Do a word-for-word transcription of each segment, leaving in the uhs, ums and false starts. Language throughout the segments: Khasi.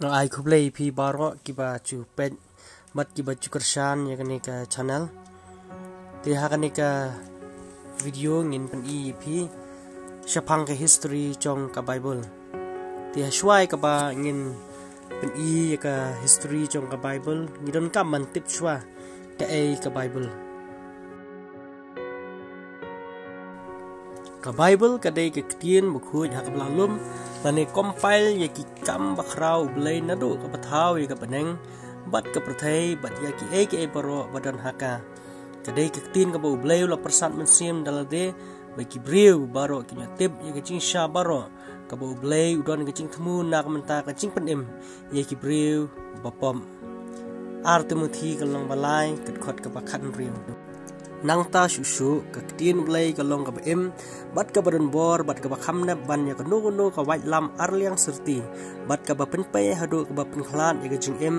Nga ai khublei ïa phi baroh kiba ju peit bad kiba ju kyrshan ïa kane ka channel. Te ha kane ka video ngin pyni ïa phi shaphang ka history jong ka Bible. Te ha shuwa ïa kaba ngin pyni ïa ka history jong ka Bible, ngi donkam ban tip shuwa kaei ka Bible. Ka Bible ka dei ka ktien bakhuid ha kaba la lum lane compile ïa ki kam bakhraw U Blei naduh kaba thaw ïa ka bneng bad ka pyrthei bad ïa kiei kiei baroh ba don ha ka. Ka dei ka ktien kaba U Blei u la pyrsad mynsiem da lade ba ki briew baroh kin ïoh tip ïa ka jingshisha baroh, kaba U Blei u don ka jingthmu na ka bynta ka jingpynim ïa ki briew ba pop. Ar Timothi ka lynnong ba lai, ka dkhot kaba khathynriew. Nangta shuh shuh ka ktien U Blei ka long kaba im bad kaba don bor bad kaba kham nep ban ïa kano kano ka waitlam arliang syrti, bad kaba pynpei haduh kaba pynkhlad ïa ka jingim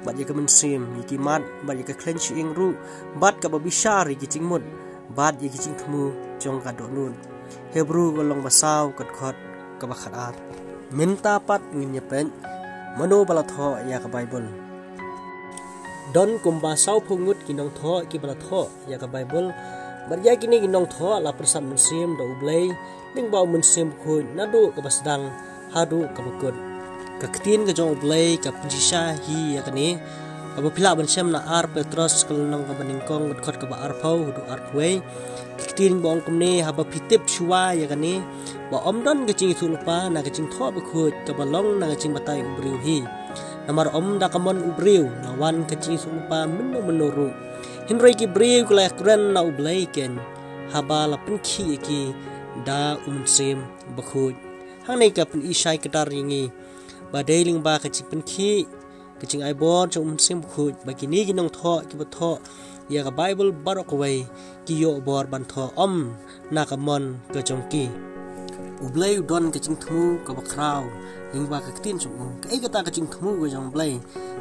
bad ïa ka mynsiem, ïa ki mat bad ïa ka khleiñ shyieng ruh, bad kaba bishar ïa ki jingmut bad ïa ki jingthmu jong ka dohnud. Hebru ka lynnong ba saw, ka dkhot kaba khatar. Mynta pat ngin ïa peit mano ba la thoh ïa ka Bible. Don kumba sawphew ngut ki nongthoh kiba la thoh ïa ka Bible. Bad ïa kine ki nongthoh la pyrsad mynsiem da U Blei lyngba U Mynsiem Bakhuid naduh kaba sdang haduh kaba kut. Ka ktien ka jong U Blei ka pynshisha hi ïa kane, kaba phi lah ban shem na Ar Petros ka lynnong kaba nyngkong, ka dkhot kaba arphew haduh arphew wei. Ka ktien ba ong kumne, haba phi tip shuwa ïa kane, ba ym don ka jingïathuhlypa na ka jingthoh bakhuid kaba long na ka jingbatai u briew hi. Namar ym da ka mon u briew la wan ka jingïathuhlypa mynno mynno ruh, hynrei ki briew ki la ïakren na U Blei keiñ haba la pynkhih ïa ki da U Mynsiem Bakhuid. Hangne ka pyni shai kdar ïa ngi ba dei lyngba ka jingpynkhih, ka jingai bor jong U Mynsiem Bakhuid ba kine ki nongthoh kiba thoh ïa ka Bible baroh kawei ki ïoh bor ban thoh ym na ka mon ka jong ki. U Blei u don ka jingthmu kaba khraw lyngba ka ktien jong u. Kaei kata ka jingthmu ka jong U Blei?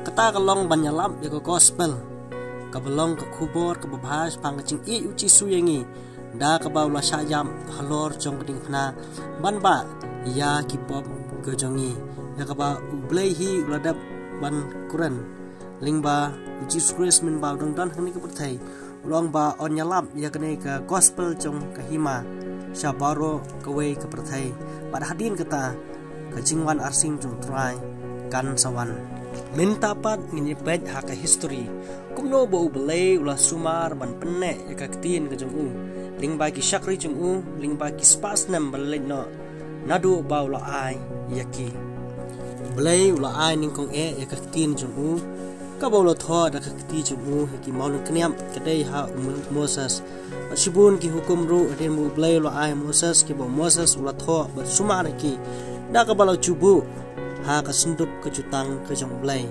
Kata ka long ban ïalap ïa ka gospel, kaba long ka khubor kaba bha shaphang ka jingïeit U Jisu ïa ngi, da kaba u la shah ïap halor jong ka diengphna ban bah ïa ki pop ka jong ngi, ïa kaba U Blei hi u la dep ban kren lyngba U Jisu Khrist mynba u dang don ha kane ka pyrthei. U la ong ba un ïalap ïa kane ka gospel jong ka hima sha baroh kawei ka pyrthei. Bad hadien kata, ka jingwan arsien jong U Trai kan sa wan. Mynta pat ngin ïa peit ha ka history kumno ba U Blei u la sumar ban pynneh ïa ka ktien ka jong u lyngba ki shakri jong u, lyngba ki spah snem ba la leit noh, naduh ba u la ai ïa ki. U Blei u la ai nyngkong eh ïa ka ktien jong u, kaba u la thoh da ka kti jong u ha ki mawlyngkniap, ka dei ha u Mo-, Moses. Bad shibun ki hukum ruh hadien ba U Blei u la ai ha Moses, kiba u Moses u la thoh bad sumar ïa ki da kaba la ju buh ha ka syndup ka jutang ka jong U Blei.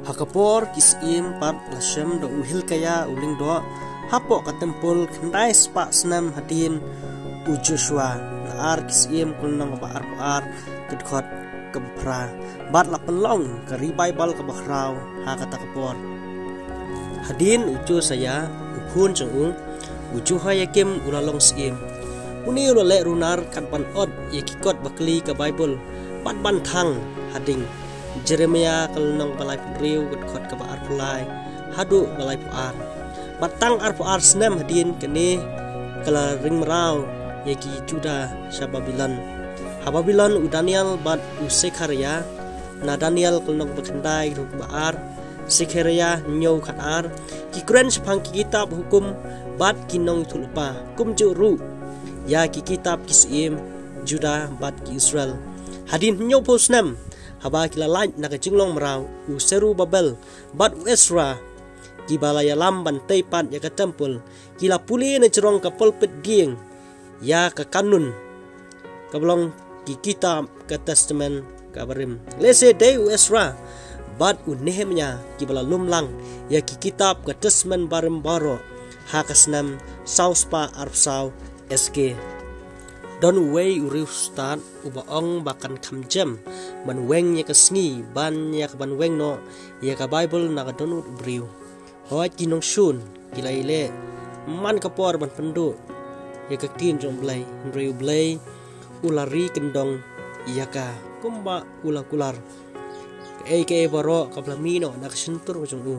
Ha ka por ki syiem pat la shem da u Hilkiah u lyngdoh hapoh ka templ khyndai spah snem hadien u Joshua. Na Ar Ki Syiem ka lynnong kaba arphew ar, ka dkhot kaba phra bad la pynlong ka revival kaba khraw ha kata ka por. Hadien u Josiah u khun jong u, u Jehoiakim u la long syiem. Une u la leh runar kat ban ot ïa ki kot bakli ka Baibl bad ban thang ha ding. Jeremiah ka lynnong ba laiphew hynriew, ka dkhot kaba arphew lai haduh ba laiphew ar. Bad tang arphew ar snem hadien kane ka la ring mraw ïa ki Judah sha Babilon. Ha Babilon u Daniel bad u Sekhariah, na Daniel ka lynnong ba khyndai, ka dkhot ba ar, Sekhariah hynñiew khatar, ki kren shaphang ki kitab hukum bad ki nongïathuhlypa, kumjuh ruh ïa ki kitab ki syiem Judah bad ki Israel. Hadien hynñiewphew snem haba ki la lait na ka jinglong mraw, u Serubabel bad u Ezra, kiba la ïalam ban tei pat ïa ka templ, ki la pule na jrong ka pulpit dieng ïa ka kanun kaba long ki kitab ka Testament ka Barim. Lehse dei u Ezra bad u Nehemiah kiba la lum lang ïa ki kitab ka Testament Barim baroh ha ka snem saw spah arphew saw S K. Don uwei u riewstad uba ong ba kan kham jem ban weng ïa ka sngi ban ïa ka ban weng noh ïa ka Baibl na ka dohnud u briew. Hooid, ki nongshun ki la ïaleh man ka por ban pynduh ïa ka ktien jong U Blei, hynrei U Blei u la ri kyndong ïa ka kumba u la kular. Kaei kaei baroh kaba la mih noh na ka shyntur ka jong u,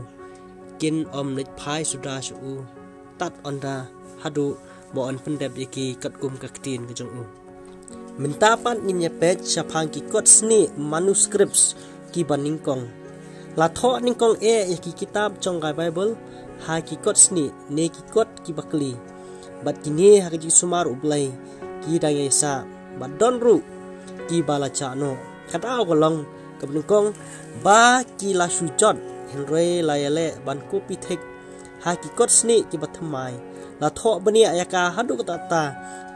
kin ym leit phai suda sha u tad ynda haduh ba un pyndep ïa ki katkum ka ktien ka jong u. Mynta pat ngin ïa peit shaphang ki kot snieh, manuscripts, kiba nyngkong. La thoh nyngkong eh ïa ki kitab jong ka Baibl ha ki kot snieh ne ki kot kiba kli. Bad kine ha ka jingsumar U Blei ki dang ïaishah, bad don ruh kiba la jah noh. Ka daw ka long kaba nyngkong ba ki la shu jot, hynrei la ïaleh ban copy thik ha ki kot snieh kiba thymmai. La thoh bniah ïa ka haduh katta katta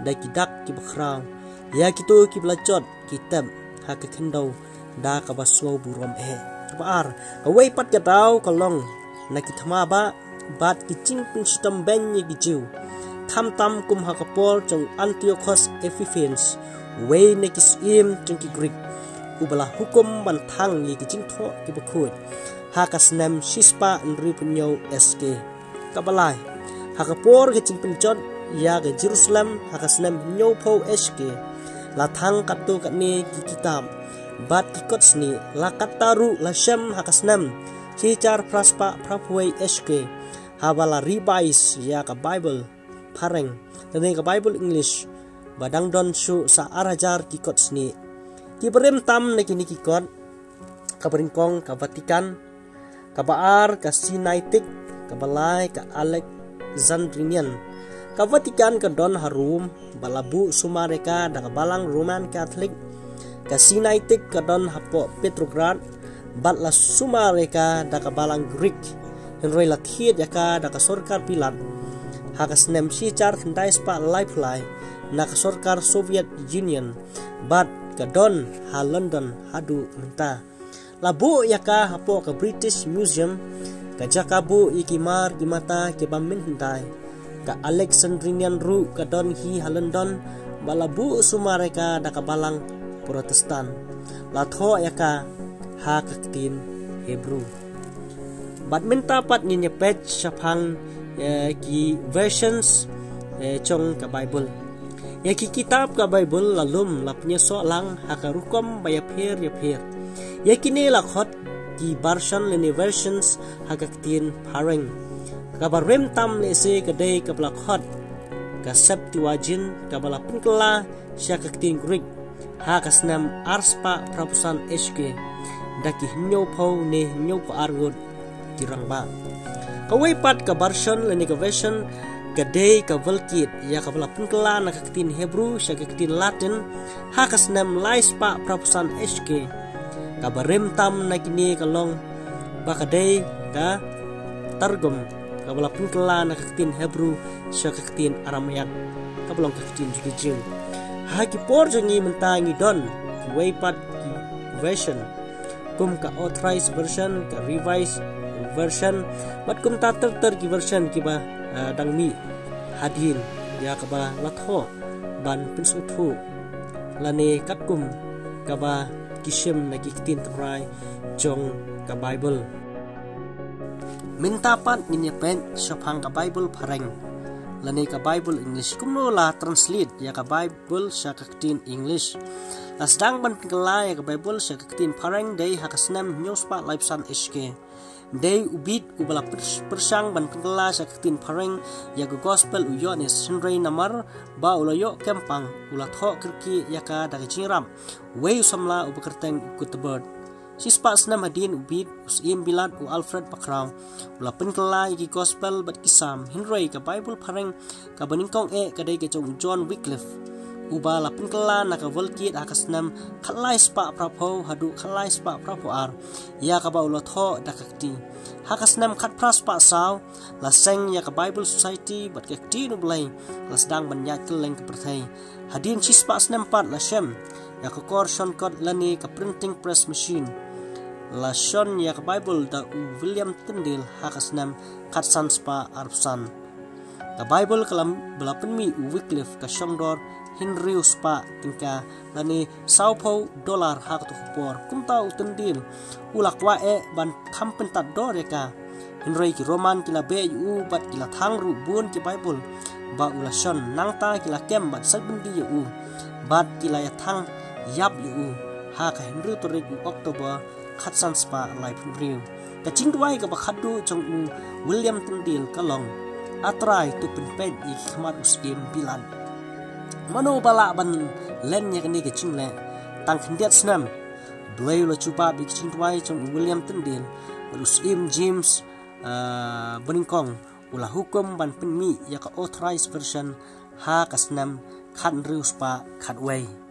da ki dak kiba khraw. Ïa kito kiba la jot ki tep ha ka khyndew da kaba sngew burom eh. Kaba ar, kawei pat ka daw ka long na ki thma bah bad ki jingpynshitom beiñ ïa ki Jiw, khamtam kum ha ka por jong Antiochus Epiphanes, uwei na ki syiem jong ki Greek, uba la hukum ban thang ïa ki jingthoh kiba khuid ha ka snem shispah hynriewphew hynñiew S K. Kaba lai, ha ka por ka jingpynjot ïa ka Jerusalem ha ka snem hynñiewphew S K, la thang katto katne ki kitab bad ki kot snieh. La katta ruh la shem ha ka snem shihajar phraspah phraphew wei S K, haba la revise ïa ka Baibl Phareng lane ka Baibl English, ba dang don shuh sa ar hajar ki kot snieh. Kiba rim tam na kine ki kot, kaba nyngkong ka Vatican, kaba ar ka Sinaitic, kaba lai ka Alexandrinian. Ka Vatican ka don ha Rome, bad la buh sumar ïa ka da ka Balang Roman Catholic. Ka Sinaitic ka don hapoh Petrograd, bad la sumar ïa ka da ka Balang Greek. Hynrei la thied ïa ka da ka sorkar Pilat ha ka snem shihajar khyndai spah laiphew lai na ka sorkar Soviet Union, bad ka don ha London haduh mynta. La buh ïa ka hapoh ka British Museum, ka jaka buh ïa ki mar ki mata kiba mynhyndai. Ka Alexandrinian ruh ka don hi ha London, bad la buh sumar ïa ka da ka Balang Protestant. La thoh ïa ka ha ka ktien Hebrew. Bad mynta pat ngin ïa peit shaphang, eh, ki versions, eh, jong ka Baibl. Ïa ki kitab ka Baibl la lum, la pynïasoh lang ha ka rukom ba ïapher ïapher. Ïa kine la khot ki version lane versions ha ka ktien Phareng. Kaba rim tam lehse ka dei kaba la khot ka Septuagint, kaba la pynkylla sha ka ktien Greek ha ka snem arspah phraphew san H K da ki hynñiewphew ne hynñiewphew ar ngut ki rangbah. Kawei pat ka version lane ka version ka dei ka Vulgate, ïa kaba la pynkylla na ka ktien Hebrew sha ka ktien Latin ha ka snem laispah phraphew san H K. Kaba rim tam na kine ka long ba ka dei ka Targum, kaba la pynkylla na ka ktien Hebrew sha ka ktien Aramaic, kaba long ka ktien jong ki Jiw. Ha ki por jong ngi mynta ngi don kiwei pat ki version, kum ka Authorized Version, ka Revised Version, bad kumta ter ter ki version kiba, ah, dang mih hadien ïa kaba la thoh ban pynsngewthuh lane katkum kaba ki shim na ki ktien tynrai jong ka Baibl. Mynta pat ngin ïa peit shaphang ka Baibl Phareng lane ka Baibl English, kumno la translate ïa ka Baibl sha ka ktien English. La sdang ban pynkylla ïa ka Baibl sha ka ktien Phareng dei ha ka snem hynñiewspah laiphew san H K. Dei u Bede uba la pyr-, pyrshang ban pynkylla sha ka ktien Phareng ïa ka Gospel u Ïoannis, hynrei namar ba u la ïoh kem pang, u la thoh kyrkieh ïa ka da ka jingïarap uwei u samla uba kyrteng u Cuthbert. Shispah snem hadien u Bede, u Syiem Bilat u Alfred Bakhraw u la pynkylla ïa ki Gospel bad ki Salm, hynrei ka Baibl Phareng kaba nyngkong eh ka dei ka jong u John Wycliffe, uba la pynkylla na ka Vulgate ha ka snem khatlai spah phraphew haduh khatlai spah phraphew ar, ïa kaba u la thoh da ka kti. Ha ka snem khatphra spah saw la seng ïa ka Bible Society bad ka ktien U Blei la sdang ban ïaid kylleng ka pyrthei. Hadien shispah snem pat la shem ïa ka kor shongkot lane ka printing press machine. La shon ïa ka Bible da u William Tyndale ha ka snem khatsan spah arphew san. Ka Bible ka la, ba la pynmih u Wycliffe ka shong dor hynriew spah tyngka lane sawphew dollar ha kato ka por. Kumta u Tyndale u la kwah eh ban kham pyntad dor ïa ka. Hynrei ki Roman ki la beh ïa u bad ki la thang ruh bun ki Bible ba u la shon, nangta ki la kem bad sait byndi ïa u bad ki la ïa thang ïap ïa u ha ka hynriew tarik u October khatsan spah laiphew hynriew. Ka jingduwai kaba khatduh jong u William Tyndale ka long, A Trai, to pynpeit ïa ki khmat u Syiem Bilat. Mano ba lah ban len ïa kane ka jingleh? Tang khyndiat snem, Blei u la jubab ïa ka jingduwai jong u William Tyndale bad u Syiem James, ah, Banyngkong u la hukum ban pynmih ïa ka Authorized Version ha ka snem khathynriew spah khatwei.